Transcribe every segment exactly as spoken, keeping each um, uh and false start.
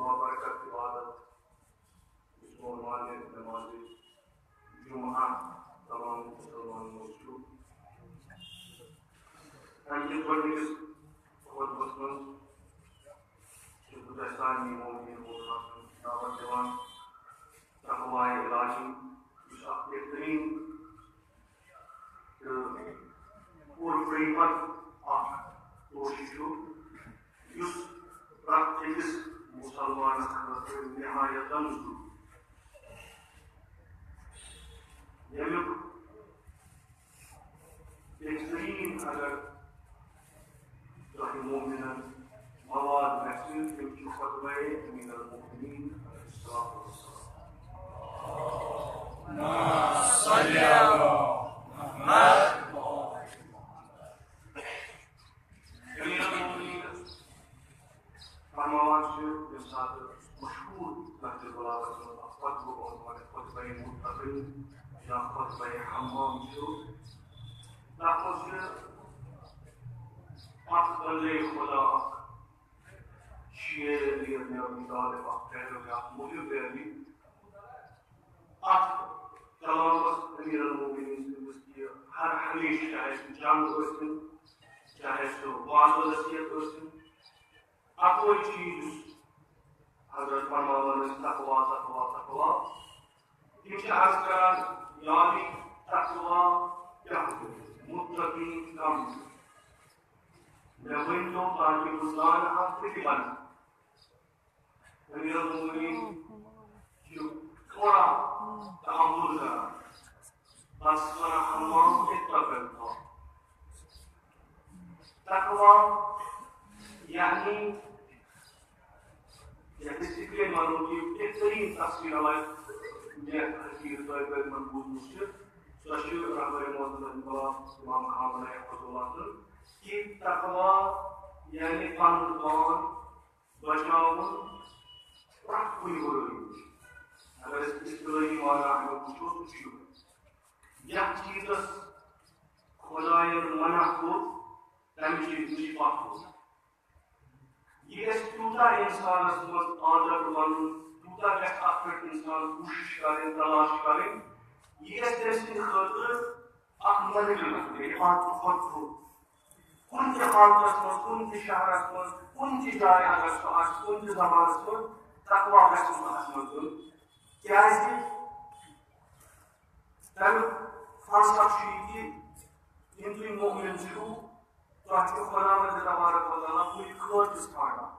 بابرکت عبادت، یُس سون مالِ نمازِ جمعہ تمام مسلمانن منٛز چھُ۔ اَمہِ کِس گۄڈٕنِکِس خطبس منٛز چھُس بہٕ تۄہہِ سارنٕے مومنیٖن مومناتن دعوت دِوان تقوائے الٰہی، یُس اکھ بہتریٖن تہٕ پوٗرٕ قۭمت اکھ توشہٕ چھُ، یُس پرٛٮ۪تھ أکِس مُسلمانَس خٲطرٕ نہایت ضروٗری۔ ییٚمیُک بہتریٖن اگر تۄہہِ مومنن مواد گژھِ، تِم چھِ خطبہ امیر المومنین علیہ الصلوۃ والسلام۔ اللهم صل على محمد۔ امیر المومنین فرماوان چھِ، ییٚمہِ ساتہٕ مشہوٗر نہجُ البلاغس منٛز اکھ خطبہٕ عنوان خطبہ متقین یا خطبہ حمام چھُ، تَتھ منٛز چھِ اکھ بندے خدا، اکھ شیر علی ابن ابی طالب، اکھ پیروی، اکھ محب علی، اَتھ کلامس امیر المومنین سٕنٛدِس یہِ ہر ہمیشہٕ، چاہے سُہ جنگ ٲسِن، چاہے سُہ وعظ و نصیحت ٲسِن، اَکوے چیٖز یُس حضرت فرماوان ٲسۍ، تقوا، تقوا، تقوا۔ تِم چھِ عرض کران، یعنی تقوا کیٛاہ گوٚو؟ متقین کم چھِ؟ مےٚ ؤنۍ تو تاکہِ بہٕ زانہٕ ہا بہٕ تہِ بنہٕ۔ امیر المومنین چھُ تھوڑا تحمل کران۔ بس ونان، حمام اتقوا۔ تقوا یعنی یتھ أسۍ یِتھ کٔنۍ ونو کہِ بہتریٖن تفسیٖر علاوٕ مےٚ کٔشیٖرِ طٲلبہِ علمن بوٗزمُت چھُ، سۄ چھِ رہبرِ معظم الانقلاب امام خامنہ احمد اللہ سُنٛد، کہِ تقوا یعنی پنُن پان بچاوُن پرٛٮ۪تھ کُنہِ بُرٲیی نِش۔ اگر أسۍ اصطلٲحی معنی اَمیُک وٕچھو، سُہ چھُ یِہوٚے۔ یَتھ چیٖزَس خۄدایَن منع کوٚر، تَمہِ چیٖزٕ نِش پَتھ ووت۔ یہِ گژھِ تیوٗتاہ اِنسانَس منٛز عادت بَنُن، تیوٗتاہ گژھِ اَتھ پٮ۪ٹھ اِنسان کوٗشِش کَرٕنۍ، تلاش کَرٕنۍ، یہِ گژھِ تٔمۍ سٕنٛدِ خٲطرٕ اَکھ مَنزِل، یعنی پَتھ کھۄتہٕ تھوٚد۔ کُنہِ تہِ حالتس منٛز، کُنہِ تہِ شہرس منٛز، کُنہِ تہِ جایہِ اگر سُہ آسہِ، کُنہِ تہِ زمانس منٛز، تقوا گژھِ نہٕ اتھ منٛز دیُن۔ کیازِ؟ تمیُک فلسفہٕ چھُ یہِ کہِ یِم تُہۍ مؤمن چھِو، تۄہہِ چھُ خداوند تبارک و تعالیٰ کُنہِ خٲطرٕ ژھانڈان۔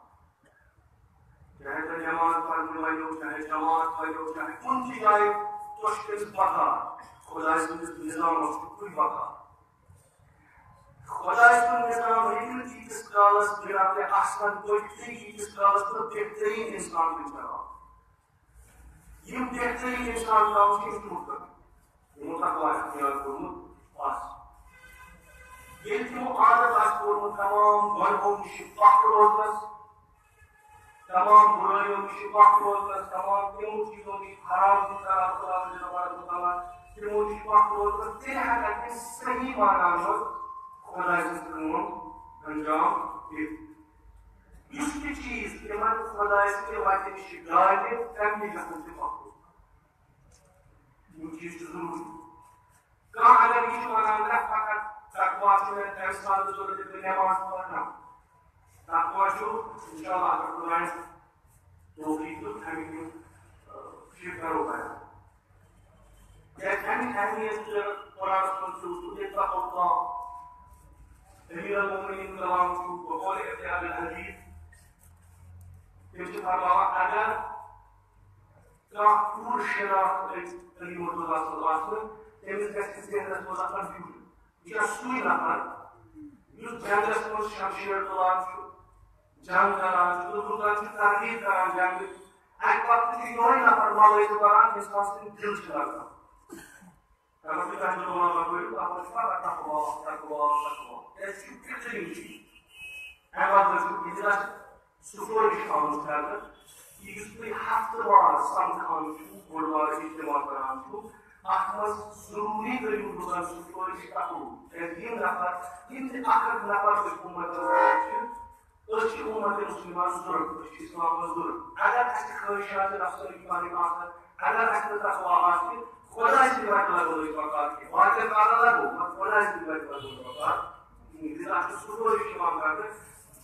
چاہے تۄہہِ نماز پرنہِ ونیو، چاہے جماعت ونیو، چاہے کُنہِ تہِ جایہِ، تۄہہِ چھُ تٔمِس بکار۔ خداے سٕنٛدِس نظامس چھُ کُنہِ بکار۔ خداے سُنٛد نظام ہیٚکہِ نہٕ تیٖتِس کالس بِنا تہِ اصلن پٲٹھۍ تہِ، ییٖتِس کالس نہٕ بہتریٖن اِنسان تہِ چلاو۔ یِم بہتریٖن اِنسان ترٛاوُن چھِ یِم چھِ مُختلف۔ یِمو تقوا اختیار کوٚرمُت آسہِ۔ ییٚلہِ تِمو عادت آسہِ کوٚرمُت تمام گۄنہو نِش پتھ روزنس، تمام بُرٲیو نِش پتھ روزنس، تمام تِمو چیٖزو نِش حرام تہِ کران خداوند تبارک و تعالیٰ، تِمو نِش پتھ روزنس، تیٚلہِ ہٮ۪کن تِم صحیح معنی منٛز خداے سٕنٛز کٲم انجام دِتھ۔ یُس تہِ چیٖز تِمن خداے سٕنٛدِ وتہِ نِش ڈالہِ، تمہِ نِش گژھن تِم پتھ روزُن۔ یِم چیٖز چھِ ضروٗری۔ کانٛہہ اگر یہِ چھُ وَنان، نہ، فقط تقوا چھُ مےٚ تَمہِ ساتہٕ ضروٗرت، ییٚلہِ بہٕ نٮ۪ماز پَرٕ، نہ۔ تقوا چھُ، اِنشاءاللہ، اگر خۄدایَن توفیٖق دیُت، اَمِکۍ یِم، آ، چیٖز کَرو بیان۔ کیٛازِ اَمِچ اہمیت چھِ قرآنَس منٛز تہِ وٕچھُن، اتقوا اللہ۔ امیر المومنین کلام چھُ بقول ابن ابی الحدیث۔ تِم چھِ فرماوان، اگر کانٛہہ پوٗرٕ شناخت أکۍ علی مرتضیٰ سٕنٛز آسہِ، تٔمِس گژھِ ذہنس منٛز اکھ confusion۔ یہِ چھا سُے نفر یُس جنگس منٛز شمشیر تُلان چھُ، جنگ کران چھُ، لُکن چھُ ترغیب کران جنگٕچ؟ اَکہِ وقتہٕ چھُ یِہوٚے نفر ملٲزم کران، ییٚمہِ ساتہٕ سُنٛد دِل چھُ لگان۔ اگر تُہۍ تَتھ منٛز نماز پٔرِو، تَتھ منٛز چھُ پَتہٕ تقوا، تقوا، تقوا۔ کیٛازِ یہِ چھُ فِطری چیٖز۔ اَمہِ بدلہٕ چھُ یہِ تہِ اَسہِ سُہ سورُے چھُ آمُت کرنہٕ۔ یہِ یُس تُہۍ ہفتہٕ وار سَمکھان چھِو، بوٚڑ بار اجتماع کران چھِو، اَتھ منٛز ضروٗری کٔرِو لُکَن سۭتۍ سورُے تقوا۔ کیٛازِ یِم نفر، یِم تہِ اَکھ اَکھ نفر أسۍ اُمتَس منٛز چھِ، أسۍ چھِ اُمتِ مسلمہ ضروٗرت، أسۍ چھِ اِسلامَس ضروٗرت۔ اگر شاید رفتاری پنٕنۍ آسان۔ اگر اَسہِ نہٕ تقوا آسہِ، خۄداے سٕنٛدِ وَتہِ لَگو نہٕ أسۍ بکار کینٛہہ۔ واریاہ کارَن لَگو، مگر خۄداے سٕنٛدِ وَتہِ لَگو نہٕ بکار کِہیٖنۍ۔ لہذا چھُ سُہ کوٗشِش یِوان کرنہٕ،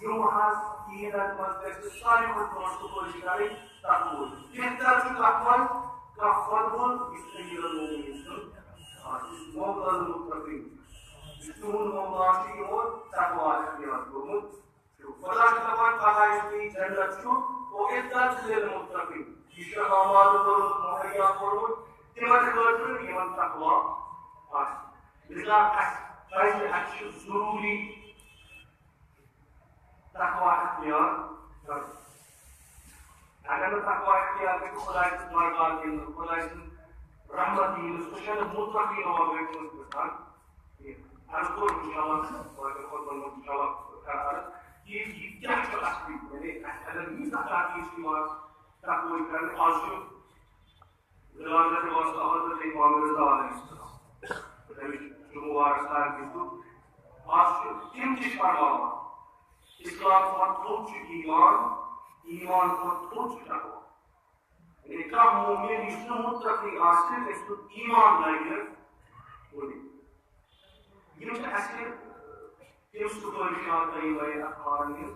جمعہَس، عیٖدَن منٛز گژھِ ساروی کھۄتہٕ برونٛٹھ سُہ کوٗشِش کَرٕنۍ تقوی۔ بہتر چھُ تَتھ منٛز کانٛہہ خۄدوُن، یُس أمیٖر المومنیٖن سُنٛد آسہِ، مولا المتقین، یُس تِہُنٛد مولا چھُ، یِمو تقوا اختیار کوٚرمُت۔ خدا چھُ دَپان، "پَتہٕ یُس یہِ جنت چھُ، اُعدت للمتقین۔" یہِ چھُ آمادٕ کوٚرمُت، مُہیا کوٚرمُت تِمن خٲطرٕ، یِمن تقوا آسہِ۔ لہذا اَسہِ پَزِ، اَسہِ چھُ ضروٗری تقوا اختیار کَرُن۔ اگر نہٕ تقوا اختیار گژھِ، خداے سٕنٛز برکات یِیہِ نہٕ، خداے سٕنٛز رحمت یِیہِ نہٕ، سُہ چھُنہٕ مُتقیٖن وغٲر کٲنٛسہِ گژھان۔ عرض کوٚر، انشاءاللہ، باقین خطبن منٛز انشاءاللہ کرٕ عرض کہِ یہِ کیٛاہ چھُ اصلی، یعنی اَسہِ اگر ییٖژاہ تاکید چھِ یِوان تقوی کرنہٕ، آز چھُ ولادت واسطہ حضرت امام رضا علیہ السلام، تَمِچ چھُ مبارک سال کہِ دۄہ۔ آز چھُ تِم تہِ چھِ فرماوان، اسلام کھۄتہٕ تھوٚد چھُ ایمان، ایمان کھۄتہٕ تھوٚد چھُ تقوی۔ یعنی کانٛہہ مومن یُس نہٕ متقی آسہِ، تٔمۍ سُنٛد ایمان لگہِ نہٕ کُنہِ۔ یِم چھِ اَسہِ تِم سُپٲرِشات تۄہہِ وَنہِ اَتھ پانہٕ یِم،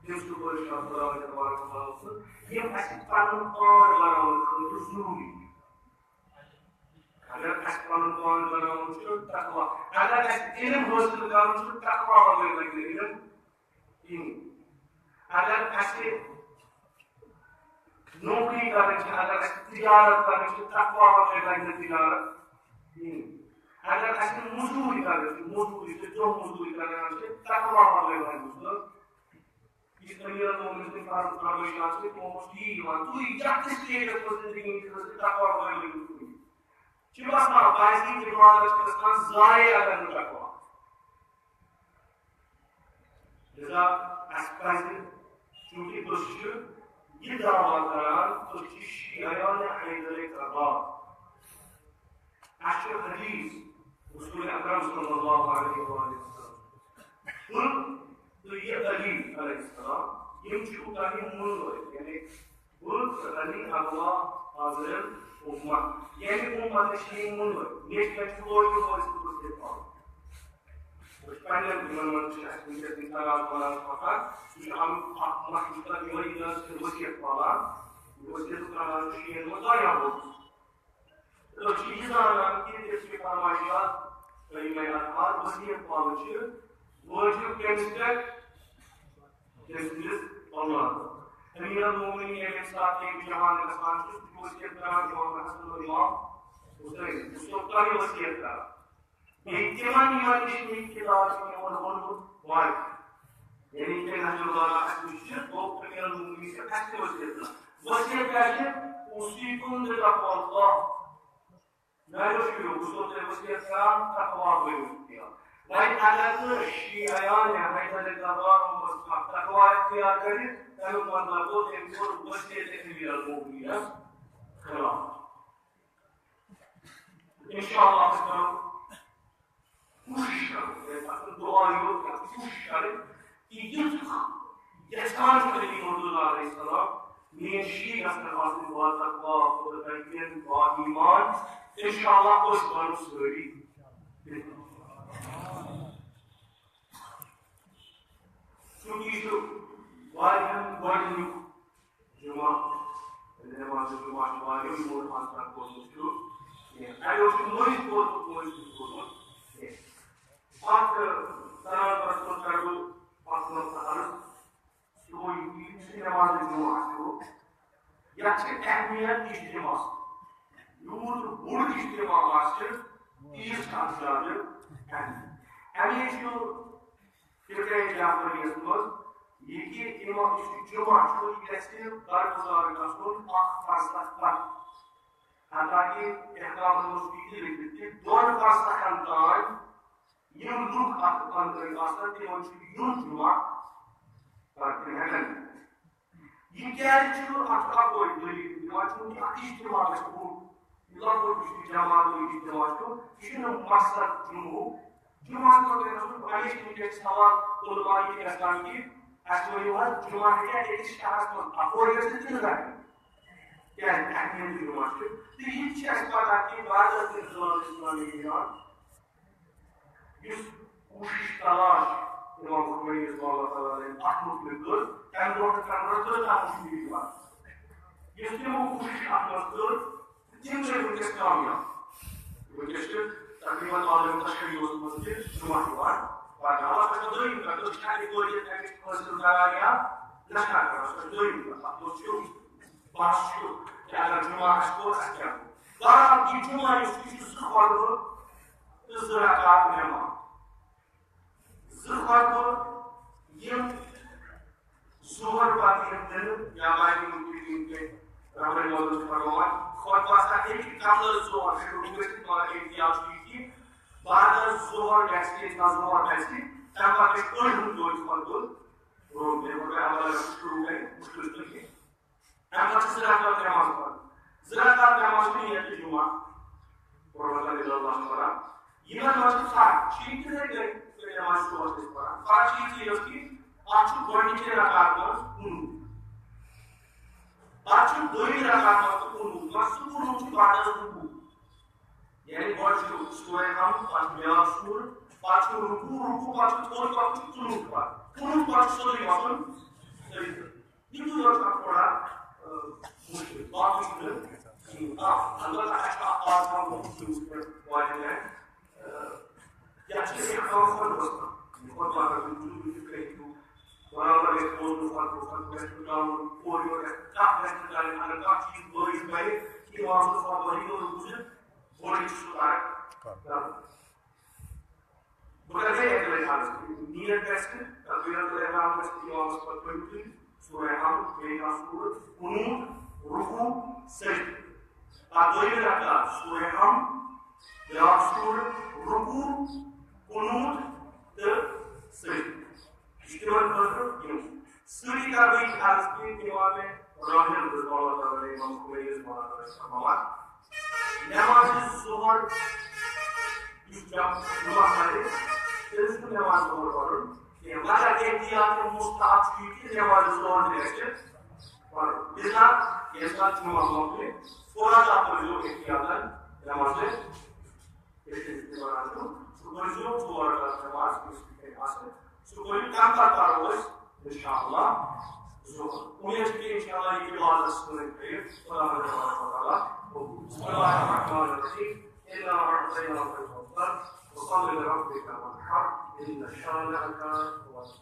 تِم سُپٲرِشات خداوندِ تبارک و تعالیٰ سٕنٛز، یِم اَسہِ پَنُن پان بَناونہٕ خٲطرٕ ضروٗری چھِ۔ اگر اَسہِ پَنُن پان بَناوُن چھُ تقوا، اگر اَسہِ علم حٲصِل کَرُن چھُ، تقوا بغٲر لَگہِ نہٕ علم کِہیٖنۍ۔ اگر اَسہِ نوکری کَرٕنۍ چھِ، اگر اَسہِ تجارت کَرٕنۍ چھِ، تقوا بغٲر لَگہِ نہٕ تجارت کِہیٖنۍ۔ اگر اَسہِ مٔزوٗرۍ کَرٕنۍ چھِ، مٔزوٗرۍ چھِ، دۄہ مٔزوٗرۍ کَران چھِ، تقوا بغٲر لَگہِ نہٕ سُہ۔ یُس أمیٖر المومنیٖن سٕنٛدِ فرمٲیشہِ آسہِ، تِمو اوس یی یِوان، تُہۍ یَتھ تہِ سٹیجَس منٛز زِندگی ہٕنٛدِس منٛز تہِ تقوا بغٲر لٔگِو کُنہِ۔ چھِ باسان، باقی عبادت چھِ گژھان ضایع اگر نہٕ تقوا۔ لہذا اَسہِ پَزِ، چوٗنٛکہِ أسۍ چھِ یہِ دعویٰ کران، أسۍ چھِ شیعیان حیدر کرار۔ اَسہِ چھُ حدیث رسول اکرم صلی اللہ علیہ وآلہ وسلم۔ ہُم تہٕ یہِ علی علیہ السلام، یِم چھِو تۄہہِ مُنوَر، یعنی بہٕ تہٕ علی اغوا حاضر امت، یعنی امت چھِ یِم مُنوَر، مےٚ چھِ مےٚ چھُ لوگمُت وٲنٛسہِ تہٕ بہٕ تہِ پَرٕ۔ أسۍ پننٮ۪ن یِمن منٛز چھِ اَسہِ وٕنکیٚس یِم تنازٕ وَنان چھِ آسان، یہِ چھُ اَمہِ اَکھ مسلہٕ یِہوٚے یہِ نہٕ حظ چھِ ؤسیعت پالان، یہِ ؤسیعتُک تنازٕ چھُ شیٖن منٛز واریاہ بوٚڑ۔ أسۍ چھِ یہِ زانان کہِ تٔمۍ چھِ فرمایشات، تہٕ یِمَے الفاظ ؤسیعت پالٕنۍ چھِ وٲجِب کٔمِس پٮ۪ٹھ؟ تٔمۍ سٕنٛدِس اولادَس۔ امیر المومنین ییٚمہِ ساتہٕ ییٚمہِ جہان گژھان چھُ، سُہ چھُ ؤسیعت کران امام حسن و امام حسین، بہٕ چھُسو تۄہہِ ؤسیعت کران۔ بیٚیہِ تِمن یِمن نِش مےٚ یہِ کِتاب چھِ تِمن ووٚنمُت واریاہ۔ یعنی کہِ نہجُ البلاغہ اَسہِ نِش چھِ، گوٚو امیر المومنین چھِ اَسہِ تہِ ؤسیعت کران۔ ؤسیعت کیٛاہ چھِ؟ اوصیکم بتقوی اللہ۔ میانیو شُریو، بہٕ چھُسو تۄہہِ ؤسیعت کران، تقوا بٔنِو اختیار۔ وۄنۍ اگر نہٕ شیعیان یا حیدر الدبار منٛز کانٛہہ تقوا اختیار کرِ، تَمیُک مطلب گوٚو تٔمۍ کوٚر ؤسیعت امیر المومنینس خلاف۔ انشاءاللہ أسۍ کرو کوٗشِش کرو، ییٚلہِ اَتھ دُعا یوت کَرو، کوٗشِش کَرٕنۍ کہِ یُتھ یَژھان چھُ علی مرتضیٰ علیہ السلام، میٛٲنۍ شیٖعہ گژھن آسٕنۍ با تقوا، با ایمان۔ انشاءاللہ أسۍ بَنو سٲری۔ چوٗنٛکہِ یہِ چھُ واریاہَن گۄڈٕنیُک جمعہ، نماز جمعہ چھُ واریاہ یِمو آز تام کوٚرمُت چھُ کینٛہہ۔ اَڑیو چھُ مٔنٛزۍ کوٚرمُت، مٔنٛزۍ چھُ کوٚرمُت کینٛہہ۔ اَتھ، تناظرَس منٛز کَرٕ بہٕ مسلہٕ عرض۔ سُہ گوٚو یہِ چھُ نماز جمعہ چھُ، یَتھ چھِ اہمیت اجتماع۔ یوٗت بوٚڑ اجتماع آسہِ، تیٖژ چھِ اَتھ زیادٕ اہمیت۔ اَمے چھُ فقہ جعفریَس منٛز یہِ کہِ اِمام یُس یہِ جمعہ چھُ، یہِ گژھِ برگزار گژھُن اَکھ فرسخ پتہٕ۔ حتیٰ کہِ احکامَن منٛز چھُ یہِ تہِ لیکھِتھ کہِ دۄن فرسخن تام یِم لُکھ اَتھ أنٛدۍ أنٛدۍ آسَن، تِمَن چھُ یُن جمعہ پَرُن، تِم ہٮ۪کَن نہٕ۔ یہِ کیٛازِ چھُ اَتھ اَپٲرۍ دٔلیٖل دِوان؟ چوٗنٛکہِ اَتھ اجتماع گژھِ بوٚڑ، یہِ لۄکُٹ یُس یہِ جماعت یہِ اجتماع چھُ، یہِ چھُنہٕ مقصد جمعُک۔ جمعہ خٲطرٕ گژھُن، اَمِچ وٕنکیٚس سوال علماء یہِ گژھان کہِ اَسہِ ؤنِو حظ، جمعہ ہیٚکیٛاہ أکِس شہرَس منٛز اَپٲرۍ گٔژھِتھ کِنہٕ نہ؟ کیٛازِ اہمیت جمعہ چھُ؟ تہٕ یہِ تہِ چھِ اَسہِ پَتہ کہِ بعد ٲس اِنسان اِسلام یِوان، یُس کوٗشِش تلاش اِمام خمینی رضی اللہ تعالیٰ علیہ اَتھ مُتعلِق کٔر، تَمہِ برونٛٹھ تَمہِ برونٛٹھ کٔر کانٛہہ کوٗشِش یِوان۔ یُس تِمو کوٗشِش اَتھ منٛز کٔر، تِم گٔے وٕنکیٚس کامیاب۔ وٕنکیٚس چھِ تقریباً عالم تشیعس منٛز تہِ جمعہ یِوان پرناونہٕ۔ اَتھ چھِ دوٚیِم کَتھ، أسۍ چھِ اَمہِ کٲفیت اَمِچ حٲصِل کران یا نہ چھِ کران، سۄ چھِ دوٚیِم کَتھ۔ اَتھ منٛز چھُ بحث چھُ کہِ اگر جمعہ آسہِ کوٚر، اَسہِ کیٛاہ گوٚو؟ بہرحال، یہِ جمعہ یُس چھُ، یہِ چھُ زٕ خطبہٕ تہٕ زٕ رکعت نماز۔ زٕ خطبہٕ یِم ظہر پتہٕ یِم دِنہٕ یا باقی مُنکرین تہِ رحمن اللہ چھِ فرماوان، خطبہ ہسا ہیٚکہِ قبل ظہر شروع گٔژھِتھ، مگر احتیاط چھُ یہِ کہِ بعد از ظہر گژھِ، ییٚلہِ زن ظہر گژھِ، تَمہِ پتہٕ گژھِ أڑۍ ہُنٛد توتہِ خطبہٕ روٚن۔ ییٚلہِ گۄڈٕ عمل شروع کرِ، مُشکِل چھُنہٕ کینٛہہ۔ اَمہِ پتہٕ چھِ زٕ رکعت نماز پرٕنۍ۔ زٕ رکعت نماز چھِ نیت جمعہ، قربت اللہ پران۔ یِمن منٛز چھِ فرق، چھِ یِم تِتھَے کٔنۍ نماز صبحس أسۍ پران۔ فرق چھِ یہِ چیٖز کہِ اَتھ چھُ گۄڈٕنِچہِ رکعت منٛز قنوت۔ پتہٕ چھُ دوٚیمہِ رکعت منٛز تہِ قنوت، مگر سُہ قنوت چھُ بعد از رکوع۔ یعنی گۄڈٕ چھُ سورہ حمد، پتہٕ چھُ بیٛاکھ سورہ، پتہٕ چھُ رکوع، رکوع پتہٕ چھُ تھوٚد، پتہٕ چھُ قنوت پتہٕ۔ قنوت پتہٕ چھُ سیوٚدُے وَسُن سجدٕ۔ یِتُے یوت چھُ اَتھ تھوڑا، آ، مُشکِل۔ باقٕے چھُنہٕ کِہیٖنۍ۔ آ، البتہ اَسہِ چھُ اَکھ خاص کانٛہہ مخصوٗص پٲٹھۍ واریاہ، آ، یَتھ چھِ أسۍ اَکھ خاص خۄطبَس منٛز، خۄطبہٕ اگر تُہۍ وٕچھِو، تُہۍ کٔرِو، برابر گژھِ بوزُن خۄطبہٕ، خۄطبہٕ گژھِ پھٕٹراوُن، اورٕ یورٕ گژھِ نہٕ کَتھ گژھِ نہٕ کَرٕنۍ۔ اگر کانٛہہ چیٖز بٲیِس بَنہِ، اِمام سُنٛد خۄطبہٕ ہیٚکہِ نہٕ بوٗزِتھ، گۄڈٕ چھُ سُہ کَران غلط۔ بہٕ کَرٕ بیٚیہِ اَکہِ لَٹہِ عرض، نیت گژھِ، تکبیرۃ الاحرام گژھِ اِمامَس پَتہٕ پٔرِو تُہۍ، سورہ حمد، بیٚیہِ کانٛہہ سورہ، قنوت، رکوع، سجدٕ۔ پَتہٕ دوٚیمہِ رکعت سورہ حمد، بیٛاکھ سورہ، رکوع، قنوت تہٕ سجدٕ۔ یہِ چھُ تِمن خٲطرٕ یِم۔ سۭتی کرٕ بہٕ یہِ عرض کہِ تِم آو مےٚ رٲہن رضوان اللہ تعالیٰ علیہ امام خمینی رضوان اللہ تعالیٰ علیہ فرماوان، نمازِ ظہر یُس جم-، جمعہ پرِ، تٔمِس چھُنہٕ نماز ظہر پرُن کینٛہہ۔ مگر احتیاط تہٕ مستحب چھُ یہِ کہِ نمازِ ظہر تہِ گژھِ پرُن۔ لذا ییٚمہِ ساتہٕ جمعہ مۄکلہِ، فوراً آو پٔرۍزیو احتیاطاً نمازِ ییٚلہِ أسۍ نِوان چھُ، سُہ کٔرۍزیو ژور رکعت نماز، یُس تہِ آسہِ، سُہ کٔرِو، تَمہِ پَتہٕ پَرو أسۍ، اِنشاء اللہ، ظہر۔ اُمید چھِ کہِ اِنشاء اللہ یہِ عبادت سٲنۍ کٔرِو خۄداوند تبارک و تعالیٰ قبوٗل۔ بسم اللہ الرحمن الرحیم۔ اِنا اعطیناک الکوثر۔ فصل لربک وانحر۔ ان شانئک هو الابتر۔